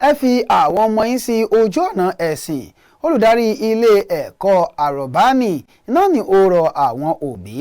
Ẹ fi àwọn ọmọ yín sí ojú ọ̀nà ẹ̀sìn. Olùdarí ilé ẹ̀kọ́ Àrọ̀bánì náà ni ó rọ àwọn òbí.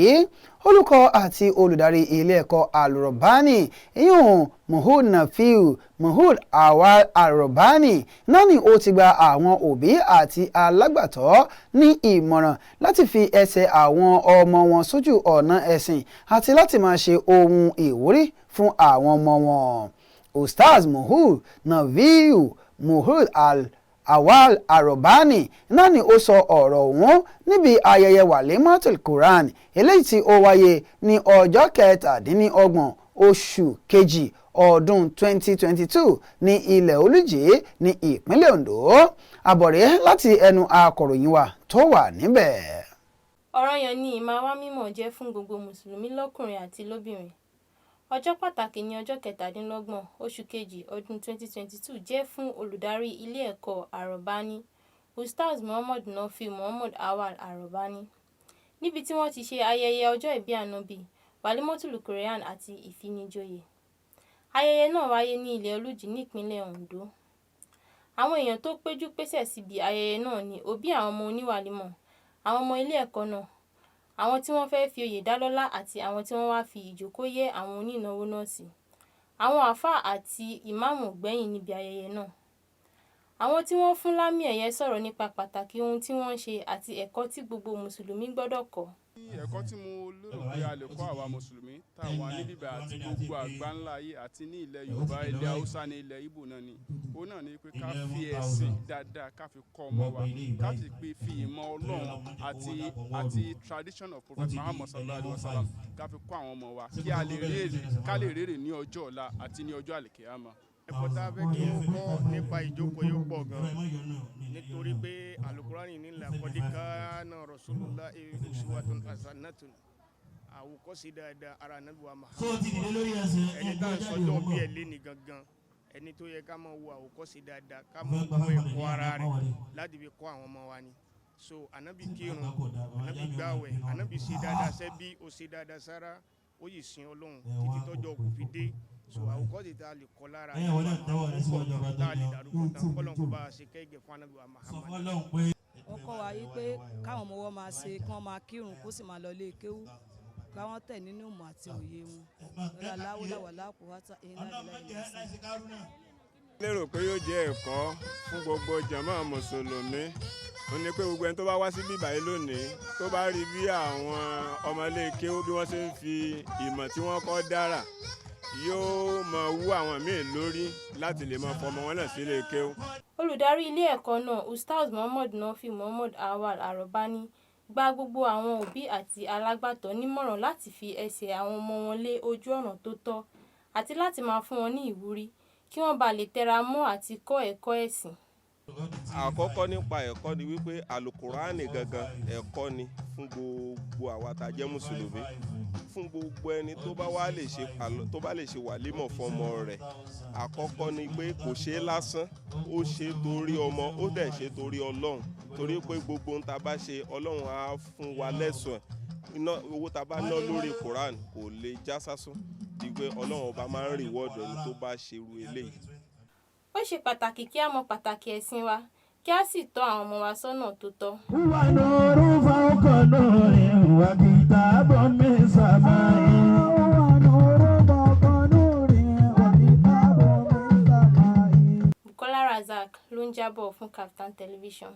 Olùkọ́ àti olùdarí ilé ẹ̀kọ́ Àrọ̀bánì ìyún Muhud Nafiu Muhud Awal Àrọ̀bánì náà ni ó ti gba àwọn òbí àti alágbàtọ́ ní ìmọ̀ràn láti fi ẹsẹ̀ àwọn ọmọ wọn sójú ọ̀nà ẹ̀sìn àti láti máa ṣe ohun ìwúrí fún àwọn ọmọ wọn. Ustaz Muhud Nafiu Muhud Al Awal Arobani náà ni ó sọ ọ̀rọ̀ ọ̀hún níbi ayẹyẹ Walimatul Quran eléyìí tí ó wáyé ní ọjọ́ 27 oṣù kejì ọdún 2022 ní Ilẹ̀ Olùjì ní ìpínlẹ̀ Ondo. Àbọ̀rẹ́ láti ẹnu akọ̀ròyìn wa tó wà níbẹ̀. Ọ̀ranyàn ni ìmáa wá mímọ̀ jẹ́ fún gbogbo Mùsùlùmí lọ́kùnrin àti lóbìnrin. Ọjọ́ pàtàkì ní ọjọ́ 27 oṣù kejì ọdún 2022 jẹ́ fún olùdarí ilé ẹ̀kọ́ Àrọ̀bánì, Ustaz Muhammad Nafiu Muhammad Awal Àrọ̀bánì, níbi tí wọ́n ti ṣe ayẹyẹ ọjọ́ ìbí Ànábì, Walimotul Quran àti ìfinijoyè. Ayẹyẹ náà wáyé ní Ilẹ̀ Olùjì nípínlẹ̀ Ondo. Àwọn èèyàn tó péjú pésẹ̀ síbi ayẹyẹ náà ni òbí àwọn ọmọ oníwàlímọ̀, àwọn ọmọ ilé ẹ̀kọ́ náà, àwọn tí wọ́n fẹ́ẹ́ fi oyè dá lọ́lá àti àwọn tí wọ́n wáá fi ìjókòó yẹ àwọn onínáwó náà sí. Àwọn àáfàá àti ìmáàmù ò gbẹ́yìn níbi ayẹyẹ náà. Àwọn tí wọ́n fún lámì ẹ̀yẹ sọ̀rọ̀ nípa pàtàkì ohun tí wọ́n ń ṣe àti ẹ̀kọ́ tí gbogbo Mùsùlùmí gbọ́dọ̀ kọ́. Ẹ̀kọ́ tí mo lérò pé a lè kọ́ àwa Mùsùlùmí tá a wà níbí àti gbogbo àgbáńlá ayé àti ní ilẹ̀ Yorùbá, ilẹ̀ Haúsá ní ilẹ̀ Ìgbò náà ni òun náà ni pé ká fi ẹ̀sìn dáadáa, ká fi kọ́ ọmọ wa, ká sì pé fi ìmọ̀ Ọlọ́run àti tradition of Prophet Muhammad sallallahu alayhi wa sallam, ká fi kọ́ àwọn ọmọ wa kí a lè rèrè, ká lè rèrè ní ọjọ́ ọ̀la àti ní ọjọ́ àlìkèyàmá. Ẹ̀kọ́ tá a fẹ́ kí wọ́n kọ́ nípa ìjókòó yóò pọ̀ gan, nítorí pé Alukurani ní laqad kana rasulullahi uswatun hasanatun, àwòkọ́ṣe dáadáa ara Ànábì wa Muhammad. Ẹni tá à ń sọjọ́ bí ẹ lé ní gangan, ẹni tó yẹ ká máa wo àwòkọ́ṣe dáadáa, ká máa wo ẹ̀kọ́ ara rẹ̀ láti fi kọ́ àwọn ọmọ wa ni. So Ànábì kírun, Ànábì gbààwẹ̀, Ànábì ṣe dáadáa sẹ́bí, ó ṣe dáadáa sára, ó yìí sin Ọlọ́run títí tọ́jọ́ kò fi dé. So àwòkọ́ṣe tá a lè kọ́ lára púpọ̀ tá a lè dárúkọ tán, kọ́lọ́n kó bá a ṣe kẹ́gẹ́ fún Ànábì wa Muhammad. Wọ́n kọ́ wa yí pé káwọn ọmọ wọn máa ṣe, kí wọ́n máa kírun, kó sì máa lọ ilé kéwú, káwọn tẹ̀ nínú ìmọ̀ àti òye wọn lọ́la láwùláwà láàkúwátà iná ìlà ìlà sí. Lérò pé yóò jẹ́ ẹ̀kọ́ fún gbogbo jàmáà Mùsùlùmí ó ní pé gbogbo ẹni tó bá wá sí bíbáyìí lónìí, tó bá rí bí àwọn ọmọlé kéwú bí wọ́n ṣe ń fi ìmọ̀ tí wọ́n kọ́ dára, yóò máa wú àwọn míì lórí láti lè máa fọmọ wọn náà sílé kéwú. Olùdarí ilé ẹ̀kọ́ náà, Ustaz Muhammad Nafiu Muhammad Awal Arobani, gba gbogbo àwọn òbí àti alágbàtọ́ nímọ̀ràn láti fi ẹsẹ̀ àwọn ọmọ wọn lé ojú ọ̀nà tó tọ́ àti láti máa fún wọn ní ìwúrí kí wọ́n bàa lè tẹra mọ́ àti kọ́ ẹ̀kọ́ ẹ̀sìn. Àkọ́kọ́ nípa ẹ̀kọ́ ni wípé Alukurani gangan ẹ̀kọ́ ni fún gbogbo àwa tá a jẹ́ Mùsùlùmí, fún gbogbo ẹni tó bá wá lè ṣe, tó bá lè ṣe wàlímọ̀ fọmọ rẹ̀. Àkọ́kọ́ ni pé kò ṣe é lásán, ó ṣe é torí ọmọ, ó dẹ̀ ṣe é torí Ọlọ́run, torí pé gbogbo ohun tá a bá ṣe, Ọlọ́run á fún wa lẹ́san. Iná owó tá a bá ná lórí Quran kò lè já sásán, di pé Ọlọ́run Ọba máa ń reward ẹni tó bá ṣerú eléyìí. Ó ṣe pàtàkì kí á mọ pàtàkì ẹ̀sìn wa, kí á sì tọ́ àwọn ọmọ wa sọ́nà tó tọ́. ونور فوق نور وكتاب من سماء ونور فوق نور وكتاب من سماء. Bukola Razak ló ń jábọ̀ fún Kaftan Television.